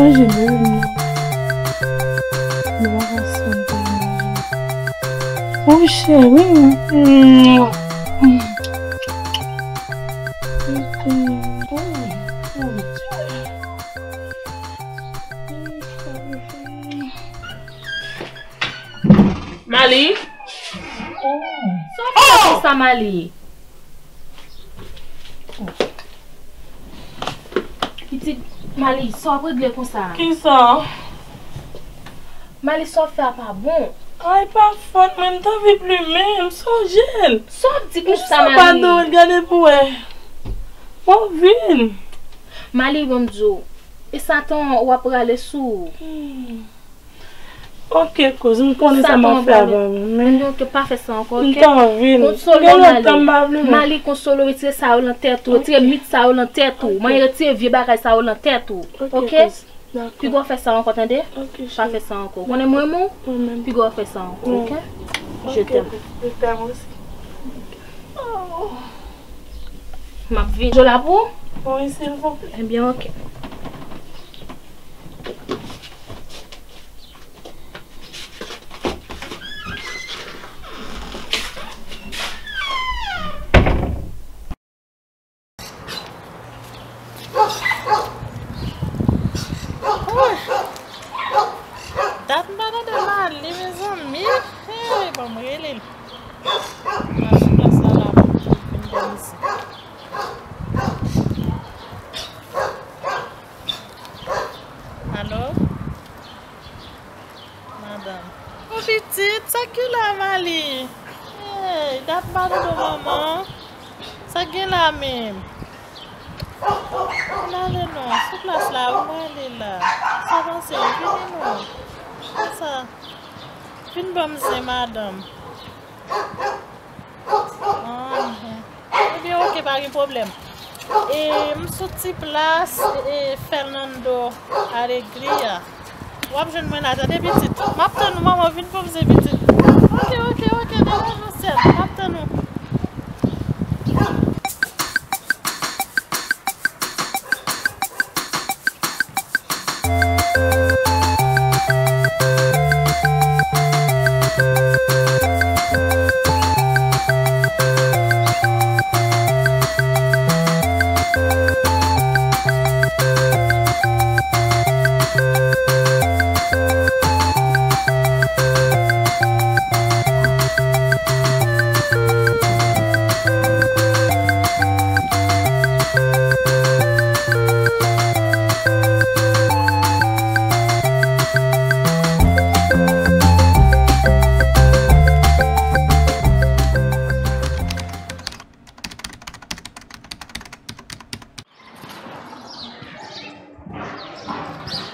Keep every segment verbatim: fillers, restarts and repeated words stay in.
Manje menm non. Nou pa ka santi manje. Oh, cheri. Mali? Sa w ap fè konsa, Mali? Pitit, Mali, sa w ap regle konsa? Kisa? Mali, sa w ap fè a pa bon. Ay, pa fòt mwen, m t anvi plimen, m sonje l. Sa w ap di konsa, Mali? Sa pa dwòl, gade pou wè. Mwen vin. Mali, ban m di w. E sa tan w ap rale sou ou. Hmm. Ok, kouz, m konnen sa m ap fè avè w, men. Ok, pa fè sa ankò, ok? M t anvi l. Konsole w, Mali. Mali, konsole w, retire sa yo nan tèt ou, retire mit sa yo nan tèt ou. Mwen retire vye bagay sa yo nan tèt ou. Ok? Dakò. Piga w fè sa ankò, tande? Ok, cheri. Pa fè sa ankò. Ou konnen m renmen w? Mwen menm. Piga w fè sa ankò, ok? Je t'aime. Je t'aime aussi. M ap vin. Dlo la pou ou? Wi, silvouplè. Ebyen, ok. Dat m pa tande Mali, mezanmi. Hey, ban m rele l. Mwen sou plas la, la, pou m vin vin isi. Alo? Madanm. O pitit, sa k gen la, Mali? Hey, dat m pa tande manman. Sa k gen la menm? Ann ale non, sou plas la, wi, mwen ale la. Sa panse w, vini non. Sa, vin ban m zen, madanm. Anhan. Ebyen, ok, pa gen pwoblèm. E, m sou ti plas, e, Fernando Alegria. W ap jwenn mwen la, tande pitit. M ap tann ou, manman, vin poze pitit. Ok, ok, ok, degaje w, sè m. M ap tann ou.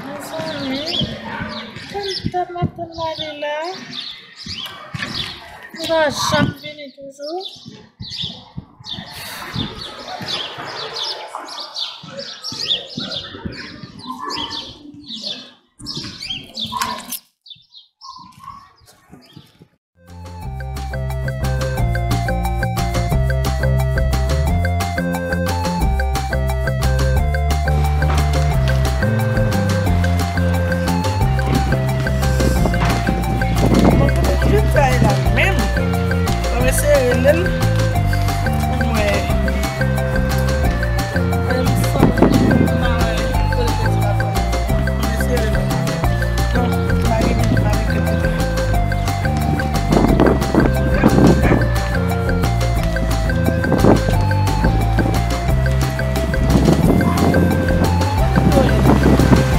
Mezanmi, tann, tann, m ap tann Mali la. Li pa janm vini toujou. Bon, kote pitit sa ye la menm? Mwen eseye rele l pou m wè. Menm san m pa wè kote pitit la fè. Mwen eseye rele l. Non, m pa gen, m pa gen kote.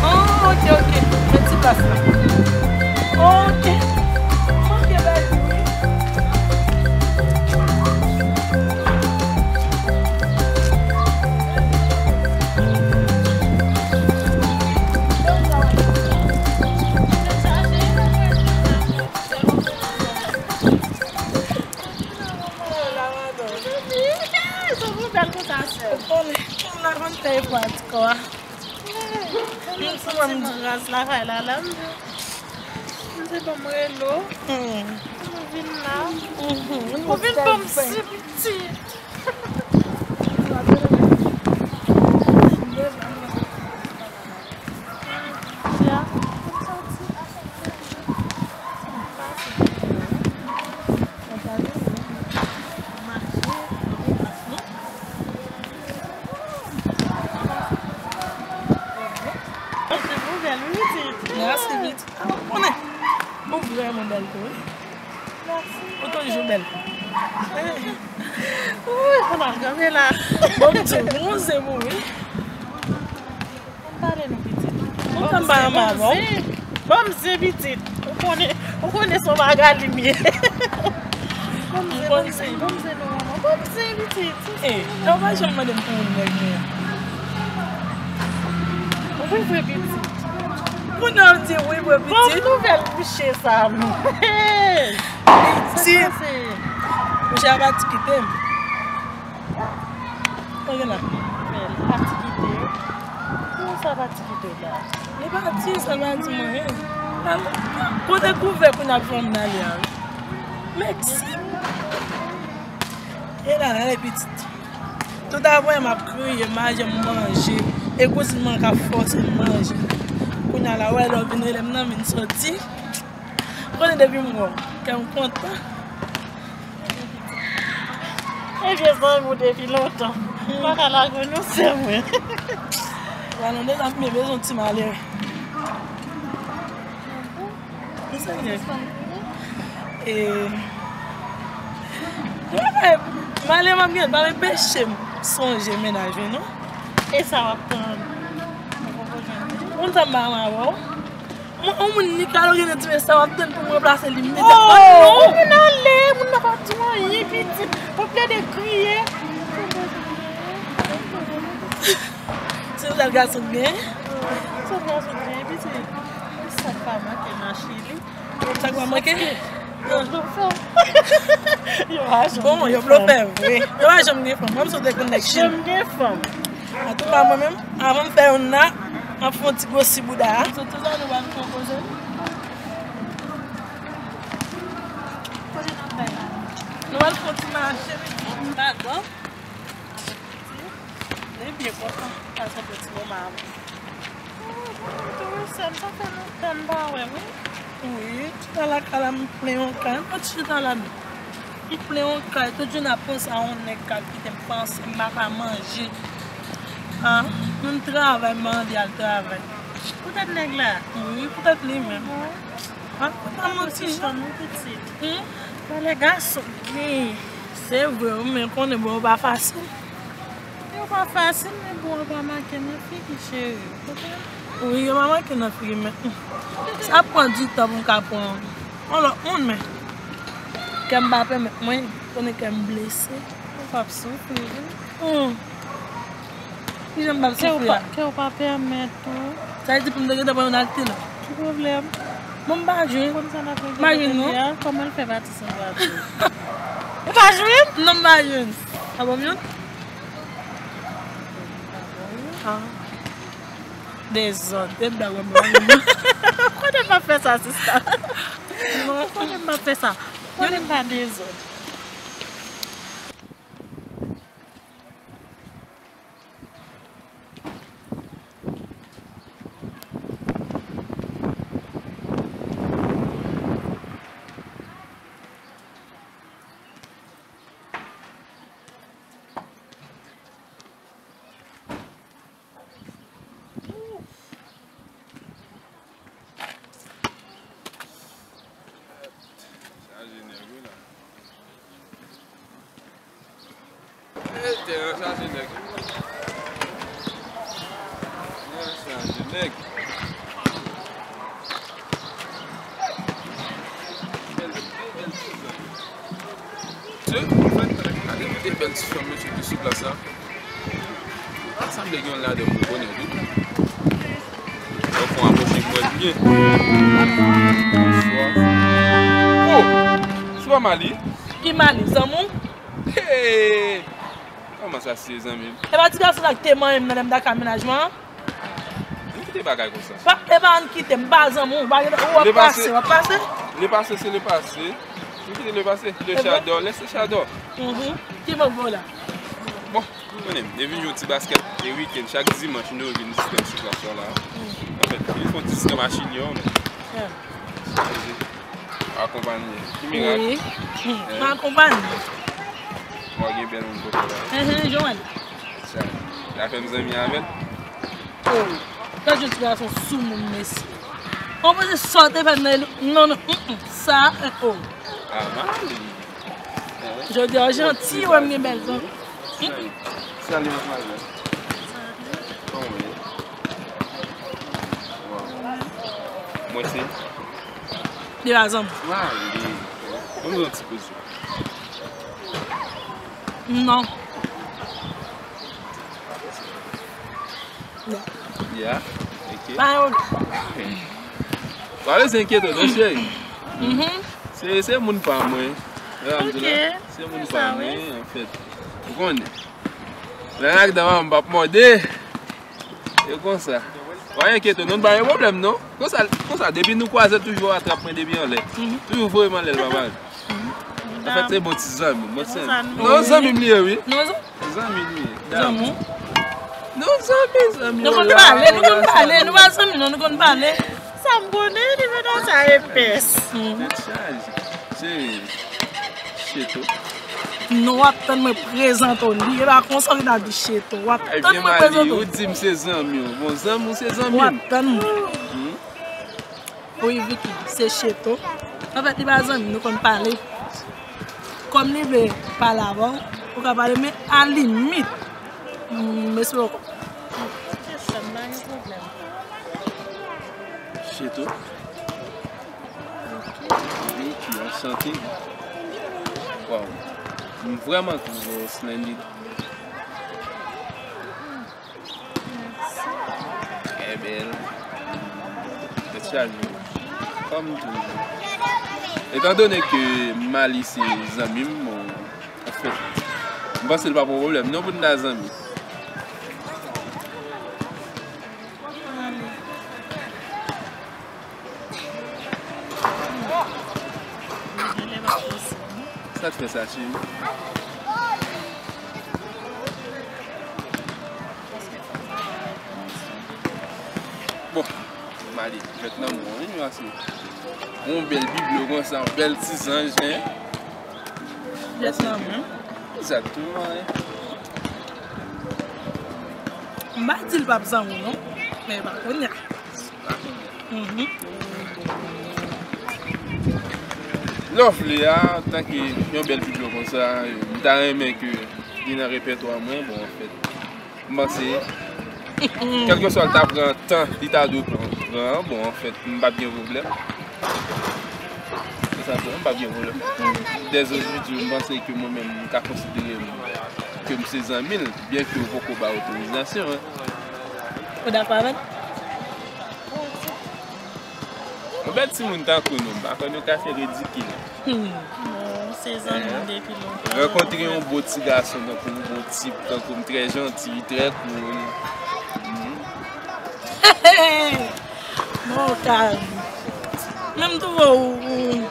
Oh, ok, ok. Men ti plas la. Ok. Ok, baby. Sa pou bèl konsa, sè. Ou konnen, m la konn fè efò a ti kò a. M sou mwen m di raz lakay la, la, m di, m di bon, m rele w. Hmm. Ou vin la. Mhm. Ou vin ban m sipti. M di, m ap rele w. M di, m ap rele w. Bèl tou, wi. Mèsi. Ou toujou bèl. Wi, ou nan kanpe la. Bon, m di w, ou se bon, wi. Ann pale nou pitit. Kontan m pa renmen avè w. Ban m zen pitit. Ou konnen, ou konnen se yon bagay li m ye. Ban m zen, ban m zen, ban m zen non manman. Ban m zen pitit. E, e w pa janm mande m pou moun nèg mwen an. Wi vre pitit. Moun nan di wi vre pitit. Bon nouvèl kouche sa m. Pitit. Kouche a pati kite m. Tande la. Men, pati kite. Kouman sa pati kite la? Li pati, sa l pa di m anyen. Kote kouvèk ou n ap fè m nan li a? Mèsi. E la, la, e pitit. Tout apre, m ap kriye, m pa janm manje. E kouzin mwen k ap fòse m manje. Kounye a la, wè, lè w vin rele m nan, vin soti. Konnen depi m wè w, kè m kontan. E vye zanmi w depi lontan. M pa ka lage w non, sè mwen. Valande zanmi, men bezwen ti malere. Mwen se gen. E, malere m ap gen, pa enpeche m sonje mennaj mwen, non. E sa w ap tann? Moun sa m pa renmen avè w. Mwen, yon moun ni kalori nan ti mesye sa w ap tann pou m ranplase li imedyatman. Oh, non, moun ale, moun nan pa di w anyen, pitit. Pou plede kriye. Se yon sèl gason gen? Se yon gason gen, pitit. Sa k pa manke nan Chili. Sa k pa manke? Yo blofè. Yo pa janm. Bon, yo blofè vre. Yo pa janm gen fanm. Mwen, m sot konn nèg Chili. Janm gen fanm. Antouka, mwen menm, avan m fè youn nan, m ap fè yon ti gwosi bouda a. Sot tout ane, w ap fè koze? Kote n ap bay la? Nou al fè yon ti mache, wi. Madan. Li byen kontan. Pase yon ti moman avè m. Oh, bon, tou wi, sè m, sa fè lontan m pa wè, wi. Wi, chita lakay la, m plen yon kay. M pa t chita la, non. M plen yon kay, tout jounen ap panse a yon nèg k ap kite m panse, m pa ka manje. Ah, m travay, m anvi al travay. Poutèt nèg la? Wi, poutèt li menm. Ah, pa manti, non. Pitit fanm, wi, pitit. Hmm? Valè gason. Wi, se vre, wi, men konnen bon, yo pa fasil. Yo pa fasil, men bon, yo pa make nan figi, cheri. Wi, yo pa make nan figi, men, hmm. Sa pran di tan pou m ka pran yon lòt moun, men kè m pa pèmèt mwen, konnen kè m blese. Ou p ap soufri, wi. Hmm. Kijan m p ap soufri a? Kè w pa pèmèt ou. Sa vle di pou m te gentan pran youn ak Tina. Ki pwoblèm? Bon, m pa jwenn. Konn sa n ap regle kote li a? Kòman l fè pati san pati? Ou pa jwenn? Non, m pa jwenn. A bon, m jwenn? Ah. Dezòd. E blag wè m pa jwenn. Konnen m pa fè sa, sista. Non, konnen m pa fè sa. Konnen m pa dezòd. Chaje nèg wi la. Ey, tè an chaje nèg. Tè an chaje nèg. Bèl, bèl, bèl ti fanm. Mesye, anfèt, gade de bèl ti fanm, mesye, ki sou plas la. Sanble gen youn ladan m m konnen tou. Fò m apwoche pou wè l byen. Bonswa. Oh! Swa Mali. Ki Mali? Zanmi w? Hey! Kòman sa se zanmi m? E pa ti gason sa k te manyen m nan lè m t ak amenajman an? Ann kite bagay konsa. Pa, e pa ann kite, m pa zanmi w, w ap pase, w ap pase. Le passé, c'est le passé. Ann kite le passé. Le chadò, lese chadò. Mhm. Ki mank ba w la? Bon, konnen m, depi m jwe ti baskèt, e wikenn, chak dimanch, nou vin sou plas la. Anfèt, li fè yon ti skanm a Chili, men. Akonpanye. Ki mirak? Wi. M akonpanye. Mwen gen bèl moun kote la. Enhen, Joanne. Sa, la fè m zanmi avè l. Oh, gad yon ti gason soumoun, mesye. Ou panse sa w te fè nan, non, non, mm, mm. Sa, eh, oh. Ah, Mali. Jodi a, w janti, wè m gen bèl zanmi. Salut, mademoiselle. Kòman w ye? Wow. Mwen se? De la zanmi. Mali. Mwen yon ti koze. Non. Ya, ok. Pa yon. Pa bezwen enkyete w non, cheri. Mhm. Se, se moun pa mwen. Ok. Se moun pa mwen, anfèt. Ou konnen. Lè n ak dan manman m p ap mòde. E konsa. Pa enkyete w non, pa gen pwoblèm non. Konsa, konsa, depi nou kwaze toujou atrap mwen depi anlè. Mhm. Toujou voye m anlè l pa mal. Anfèt, se bon ti zanmi m, bon ti zanmi m. Non, zanmi m li ye, wi. Non, zanmi m li ye. Zanmi w? Non, zanmi, zanmi. Nou konn pale, nou konn pale, nou pa zanmi non, nou konn pale. Sa m konnen, li vin nan sa epès. Tèt chaje. Se Cheto. Non, w ap tann mwen prezante w li. E pa konsa w vin ap di Cheto. W ap tann mwen prezante w. Ebyen, Mali, ou di m se zanmi w. Bon, zanmi w se zanmi m. W ap tann mwen. Wi, Vicky, se Cheto. Anfèt, li pa zanmi m, nou konn pale. Kòm li vle pale avè w, ou ka pale, men alimit, m espere w konprann. Cheto. Vicky, anchante. Waw. M vrèman twouve w splendid. Trè bèl. Tèt chaje. Kòm toujou. Etandone ke Mali se zanmi m, bon, anfèt, m panse l pa pran pwoblèm non pou n ta zanmi. Sa k fè sa, cheri? Bon, Mali, jwèt lanmou an, wi, pase yon bèl biblo konsa, yon bèl ti zanj, en. Jwèt lanmou. Egzakteman, en. M pa di l p ap zanmi w, non, men e pa kounye a. Mhm. Lè w vle a, antanke yon bèl biblo konsa, m ta renmen ke li nan repètwa mwen, bon, anfèt, m panse, kèlkeswa l ta pran tan li ta dwe pran, pran, bon, anfèt, m p ap gen pwoblèm. Se sa, m p ap gen pwoblèm. Dèzojodi, m panse ke mwen menm, m ka konsidere m, ke m se zanmi l, byen ke yo poko ba otorizasyon, en. Ou dakò avè l? Yon bèl timoun tankou nou, m pa konn yo ka fè ridikil. Hmm. Non, se zanmi depi lontan. Rankontre yon bo ti gason tankou m, yon tip tankou m, trè janti, trè cool. Hmm. Bon, Kari. Men m twouve w, ou,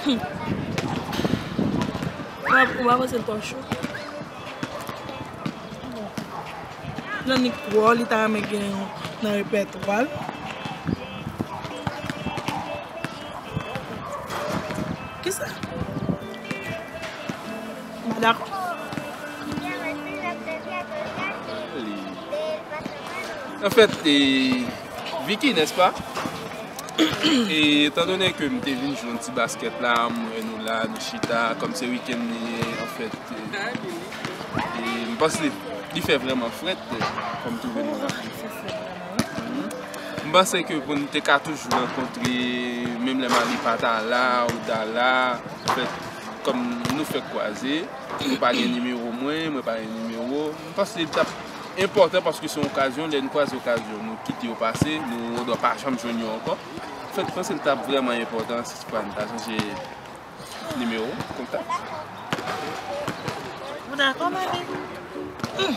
hmm. Ou pa, ou pa panse l twò cho? Nan nik twò, li ta renmen gen nan repètwa l. Kisa? M pa dakò. Anfèt, e, Vicky, nèspa? E, etandone ke m te vin jwe yon ti baskèt la, m wè nou la, nou chita, kòm se wikenn li ye, anfèt, e, e m panse li fè vrèman frèt, kòm twouve nou la. Mhm. M panse ke pou n te ka toujou rankontre, menm lè Mali pa ta la, ou ta la, anfèt, kòm nou fèk kwaze, ou pa gen nimewo mwen, mwen pa gen nimewo w, m panse li t ap enpòtan paske se yon okazyon, lè n kwaze okazyon, nou kite yo pase, nou, nou pa janm jwenn yo ankò. Anfèt, m panse l t ap vrèman enpòtan si pa n ta chanje nimewo kontak. Ou dakò, Mali? Hmm.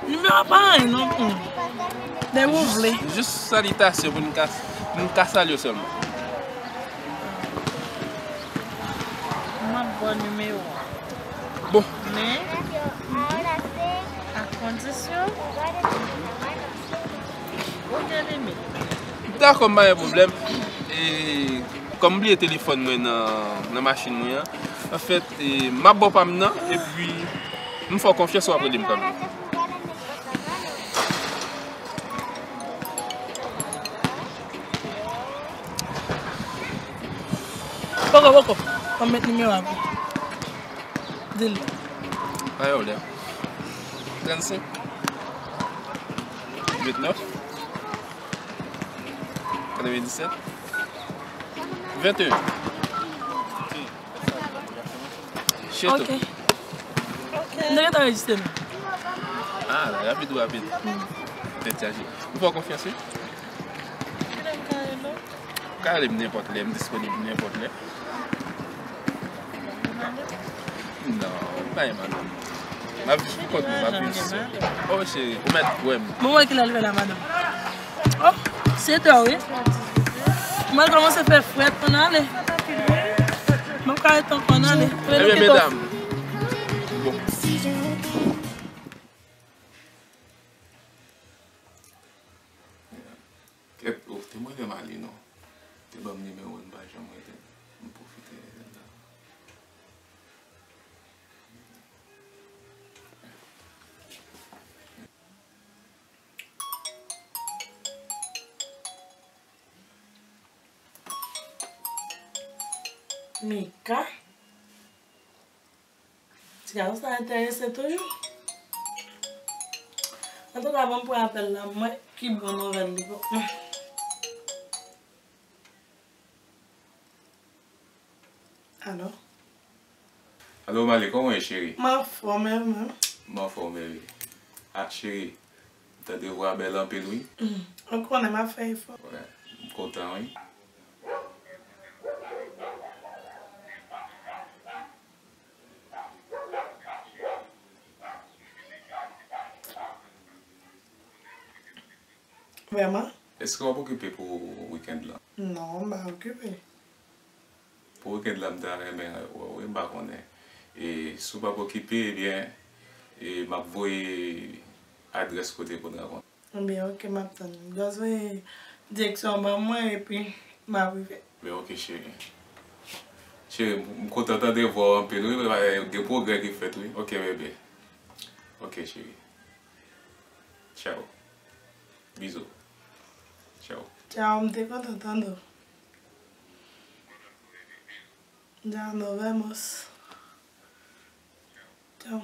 Nimewo a pa anyen non. Hmm. Depi w vle. Jis salitasyon pou n ka, pou n ka salye w sèlman. M ap ba w nimewo a. Bon. Men, ak kondisyon, ou gen limit. Dakò, m pa gen pwoblèm. E, kòm m bliye telefòn mwen nan, nan machin mwen an, anfèt, e, m ap ba w pa m nan, epi m fè w konfyans, w ap rele m kanmenm. Poko, poko. Ban m met nimewo a pou. Di l. Kòman w ye? Trannsenk. Vennèf. Katrevenndisèt. Venteyen. Cheto. Ok. Ok. M te gentan anrejistre nou. Ah, rapid ou rapid. Tèt chaje. M fè w konfyans, wi. Kilè m ka rele w? Ou ka rele m nenpòt lè, m disponib nenpòt lè. Non, m pa gen madanm. M ap viv pou kont mwen, m ap viv sèl. Oh, cheri, ou mèt kwè m. Bon, wè kilè l fè la, madanm. Oh, sèt è, wi. Mwen kòmanse fè frèt, ann ale. Mwen ka ret ankò, ann ale. Ebyen, medam. Bon. Kèt, oh, te mande m ale non. Te ban m nimewo l, m pa janm rete. M pwofite rele l la. Mika? Ti gason sa enterese toujou. Antouka, ban m pran apèl la, m wè ki bon nouvèl li pou. Alo? Alo, Mali, kòman w ye, cheri? M anfòm, e ou menm? M anfòm, e wi. Ah, cheri, m tande vwa a bèl anpil, wi. Mm. Ou konnen m ap fè efò. Wè, m kontan, wi. Vrèman? Èske w ap okipe pou wikenn lan? Non, m pa okipe. Pou wikenn lan, m ta renmen wè w, wi, m pa konnen. E si w p ap okipe, ebyen, e m ap voye adrès kote pou n rankontre. Ebyen, ok, m ap tann. Just voye direksyon an ban mwen, epi m ap rive. Ebyen, ok, cheri. Cheri, m, m kontan tande vwa w anpil, wi, gen pwogrè ki fèt, wi. Ok, bebe. Ok, cheri. Tchao. Bizou. Tchao. Tchao, m te kontan tande w. Ya, nos vemos. Tchao.